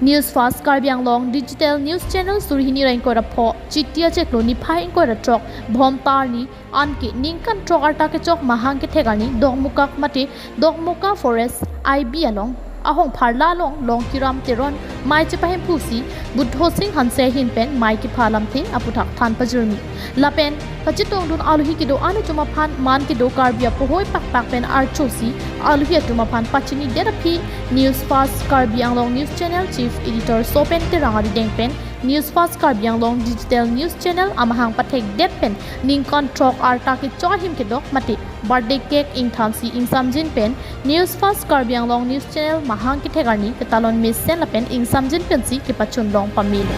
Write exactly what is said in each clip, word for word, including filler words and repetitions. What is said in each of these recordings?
News Fast Karbi Anglong Digital News Channel suri hini ra ingkoi ra pho, Chiti achiklo niphai ingkoi ra throk, Bhomta arni, anke ningkan throk arta kechok mahang kethek arni Dokmoka mate Dokmoka Forest I B along ahong pharla along Longkiram Teron mei chepahemphu si Buddho Sing Hanse ahin pen mei kepha alamthe aputhak than pajirmi. Lapen kachetongdun aluhi kedo-an atum aphan man kedo Karbi apohoi pakpak pen archo si aluhi atum aphan pachinidet aphi News Fast Karbi Anglong News Channel Chief Editor Sopen Terang arideng pen News Fast Karbi Anglong Digital News Channel amahang pathekdet pen ningkan throk arta kechok ahim kedok mate birthday cake ingthansi ingsamjin pen News Fast Karbi Anglong News Channel mahang kethek arni ketalon mesen lapen ingsamjin pensi kepachunlong pamelo.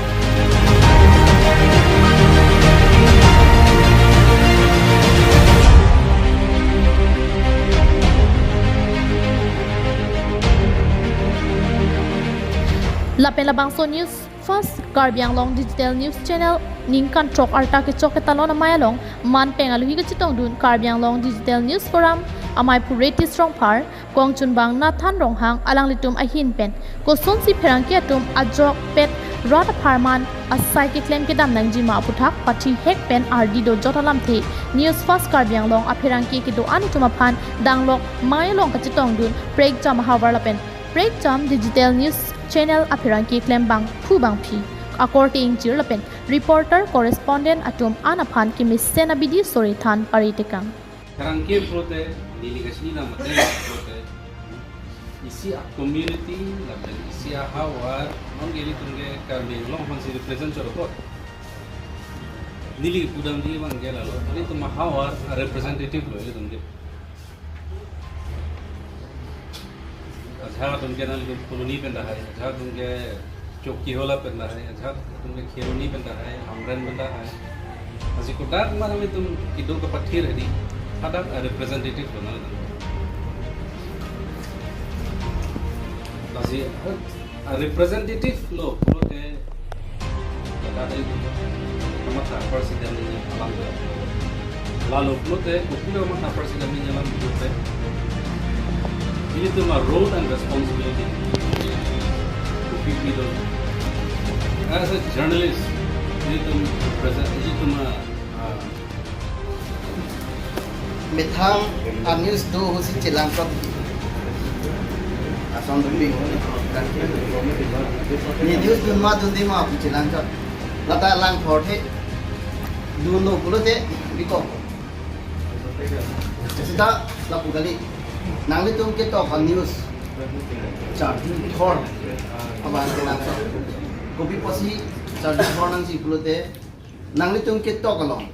Lapen labangso News Fast Karbi Anglong Digital News Channel ningkan throk arta kechok ketalon amei along man pen aluhi kachetongdun Karbi Anglong Digital News Forum amei Pureti Srongphar, kongchunbang Nathan Ronghang alanglitum ahin pen kosonsi pherangke atum ajok pet rat apharman asai keklem kedam nangjima aputhak pathihek pen ardi dojot alamthe News Fast Karbi Anglong apherangke kedo-an atum aphan danglok mei along kachetongdun prekjam ahavar lapen prekjam Digital News Channel apherangke klembangphu bangphi akorte ingjir lapen reporter correspondent atum an aphan kemesen abidi sore than paritekang. Pherangke pulote neli kachini nang mate pulote isi a-community lapen isi ahavar non ke ilitum ke Karbi Anglong aphansi represent chot apot. Neli pudamji abang ke lalo, ilitum ahavar a-representative lo ilitum ke. Ajahak atum ke nangtum Phuloni pen ta hai, ajahak atum ke Chokihola pen ta hai, ajahak atum ke Kheroni pen ta hai, Hamren pen ta hai. Lasi kodak ma nangtum kedo kapathir hedi, hadak a-representative lo nangtum. Lasi a-representative lo pulote, kadai kamatha apar si damji alam do. Lalo pulote, kopi kamatha apar si damji alam pulote, ilitum a-role and responsibility kopi kopi do. As a journalist, ilitum present, ilitum a, a, methang a-news do ahutsi chelangchot. Ason dun bing. Ne news dun ma dunde ma pu chelangchot. Lata lang thorthe dunlo pulote bikok. Sita lapu kali. Nanglitum ketok a-news charju thor abang chelangchot. Kopi pusi charju thor nangji pulote nanglitum ketok along,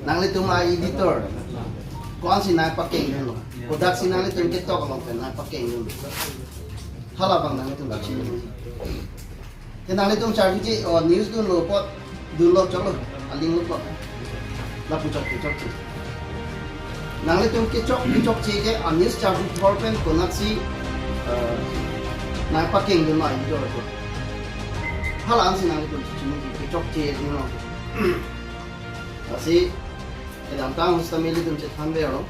nanglitum a-editor ko-ansi nangpakengdunlo, kodaksi nanglitum ketok along pen nangpakengdunlo, halabang nanglitum chini. Te nanglitum charjuji, o, news dunlo apot dunlo choklo, alinglo apot. Lapu chokche chokche. Nanglitum kechok kechokche ke a-news charju thor pen konaksi, eh, nangpakengdunlo a-editor apot. Hala-ansi nanglitum chini kechokche dunlo. Lasi kedamtang ahut sitame ilitum chethan velo.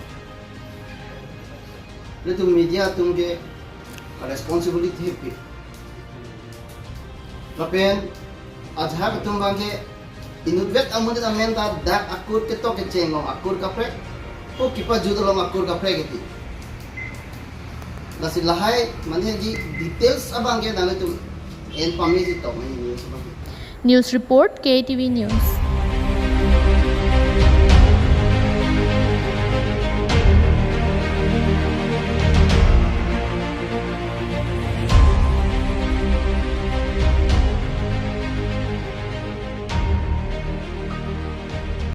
Ilitum media atum ke responsibility hepi. Lapen ajahak atum abang ke inutvet amonit amen ta dak akur ketok kecheng along akur kaprek, o kepajut along akur kaprek iti. Lasi lahai mane ji details abang ke nanglitum en pame si tok nangji news abang. News report, K T V News.